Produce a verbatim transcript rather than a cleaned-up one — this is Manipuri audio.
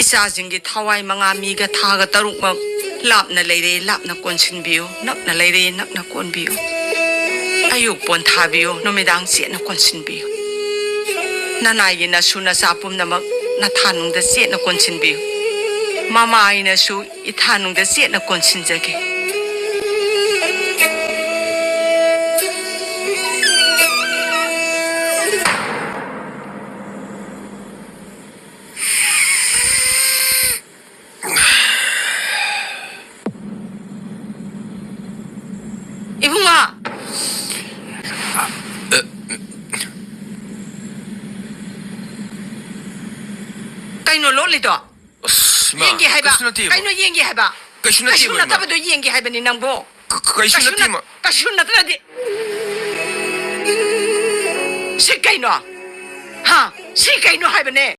ꯏꯆꯥꯁꯤꯡꯒꯤ ꯊꯋꯥꯏ ꯃꯉꯥ ꯃꯤꯒ ꯊꯥꯒ ꯇꯔꯨꯛꯃꯛ ꯂꯥꯞꯅ ꯂꯩꯔꯦ, ꯂꯥꯞꯅ ꯀꯣꯟꯁꯤꯟꯕꯤꯌꯨ, ꯅꯛꯅ ꯂꯩꯔꯦ, ꯅꯛꯅ ꯀꯣꯟꯕꯤꯌꯨ꯫ ꯑꯌꯨꯛ ꯄꯣꯟꯊꯥꯕꯤꯌꯨ, ꯅꯨꯃꯤꯗꯥꯡ ꯆꯦꯠꯅ ꯀꯣꯟꯁꯤꯟꯕꯤꯌꯨ꯫ ꯅꯅꯥꯏꯒꯤ ꯅꯁꯨ ꯅꯆꯥ ꯄꯨꯝꯅꯃꯛ ꯅꯊꯥꯅꯨꯡꯗ ꯆꯦꯠꯅ ꯀꯣꯟꯁꯤꯟꯕꯤꯌꯨ꯫ ꯃꯃꯥ ꯑꯩꯅꯁꯨ ꯏꯊꯥꯅꯨꯡꯗ ꯆꯦꯠꯅ ꯀꯣꯟꯁꯤꯟꯖꯒꯦ꯫ ꯏꯕꯨꯡꯉꯣ! ꯀꯩꯅꯣ ꯂꯣꯠꯂꯤꯗꯣ? ꯑꯁ, ꯏꯃꯥ, ꯌꯦꯡꯒꯦ ꯍꯥꯏꯕ꯫ ꯀꯩꯁꯨ ꯅꯠꯇꯦꯕ꯫ ꯀꯩꯅꯣ ꯌꯦꯡꯒꯦ ꯍꯥꯏꯕ? ꯀꯩꯁꯨ ꯅꯠꯇꯦꯕ, ꯀꯩꯁꯨ ꯏꯃꯥ꯫ ꯅꯠꯇꯕꯗꯣ ꯌꯦꯡꯒꯦ ꯍꯥꯏꯕꯅꯤ ꯅꯪꯕꯣ꯫ ꯀ-, ꯀ-, ꯀꯩꯁꯨ ꯀꯩꯁꯨ ꯅꯠꯇꯦ, ꯅꯠ-, ꯏꯃꯥ꯫ ꯀꯩꯁꯨ ꯅꯠꯇ꯭ꯔꯗꯤ꯫ ꯁꯤ ꯀꯩꯅꯣ? ꯍꯥ? ꯁꯤ ꯀꯩꯅꯣ ꯍꯥꯏꯕꯅꯦ?